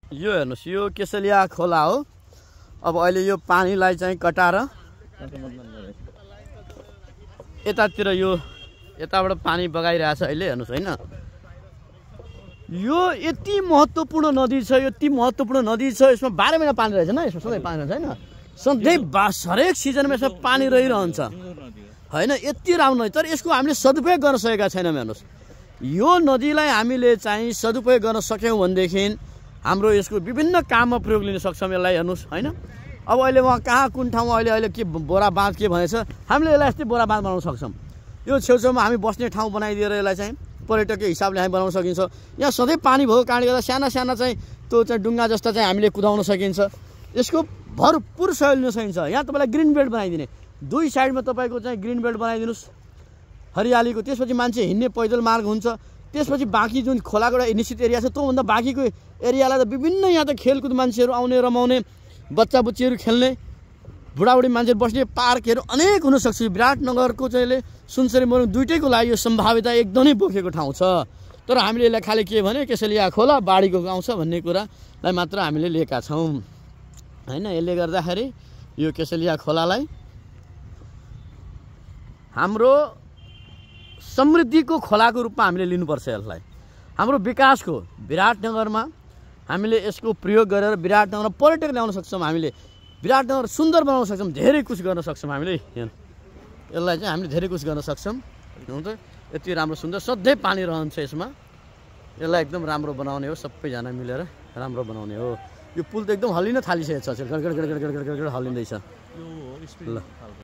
यो हेर्नुहोस् यो केसलिया खोला हो। अब अहिले यो पानीलाई चाहिँ कटाएर यतातिर यो यताबाट पानी बगाइरहेछ अहिले हेर्नुहोस् हैन। यो यति महत्त्वपूर्ण नदी छ, यति महत्त्वपूर्ण नदी छ। यसमा 12 महिना पानी रहेछ न, यसमा सधैँ पानी रहेछ हैन। सधैँ हरेक सिजनमा यसमा पानी रहिरहन्छ हैन। यति राम्रो नदी, तर यसको हामीले सदुपयोग गर्न सकेका छैनौँ। हेर्नुहोस् यो नदीलाई हामीले चाहिँ सदुपयोग गर्न सक्यौँ भनेदेखि हाम्रो यसको विभिन्न काममा प्रयोग लिन सक्छौँ यसलाई। हेर्नुहोस् हैन। अब अहिले उहाँ कहाँ कुन ठाउँमा अहिले के बोरा बाँध के भनेछ, हामीले यसलाई यस्तै बोरा बाँध बनाउन सक्छौँ। यो छेउछाउमा हामी बस्ने ठाउँ बनाइदिएर यसलाई चाहिँ पर्यटकीय हिसाबले हामी बनाउन सकिन्छ। यहाँ सधैँ पानी भएको कारणले गर्दा साना साना चाहिँ त्यो चाहिँ डुङ्गा जस्ता चाहिँ हामीले कुदाउन सकिन्छ। यसको भरपुर सहयोग लिन सकिन्छ। यहाँ तपाईँलाई ग्रिन बेल्ट बनाइदिने, दुई साइडमा तपाईँको चाहिँ ग्रिन बेल्ट बनाइदिनुहोस् हरियालीको। त्यसपछि मान्छे हिँड्ने पैदल मार्ग हुन्छ। त्यसपछि बाँकी जुन खोलाको एउटा निश्चित एरिया छ त्योभन्दा बाँकीको एरियालाई त विभिन्न यहाँ त खेलकुद मान्छेहरू आउने रमाउने, बच्चा बुच्चीहरू खेल्ने, बुढाबुढी मान्छेहरू बस्ने पार्कहरू अनेक हुनसक्छ। विराटनगरको चाहिँ सुनसरी मोरङ दुइटैको लागि यो सम्भाव्यता एकदमै बोकेको ठाउँ छ। तर हामीले यसलाई खालि के भने केसलिया खोला बाढीको आउँछ भन्ने कुरालाई मात्र हामीले लिएका छौँ हैन। यसले गर्दाखेरि यो केसलिया खोलालाई हाम्रो समृद्धिको खोलाको रूपमा हामीले लिनुपर्छ। यसलाई हाम्रो विकासको विराटनगरमा हामीले यसको प्रयोग गरेर विराटनगरमा पर्यटक ल्याउन सक्छौँ। हामीले विराटनगर सुन्दर बनाउन सक्छौँ, धेरै कुछ गर्न सक्छौँ हामीले। यसलाई चाहिँ हामीले धेरै कुछ गर्न सक्छौँ। हुन्छ यति राम्रो सुन्दर सधैँ पानी रहन्छ यसमा। यसलाई एकदम राम्रो बनाउने हो, सबैजना मिलेर राम्रो बनाउने हो। यो पुल त एकदम हल्लिन थालिसकेको छ, गडगड गडगड गडगड गडगड हल्लिँदैछ ल।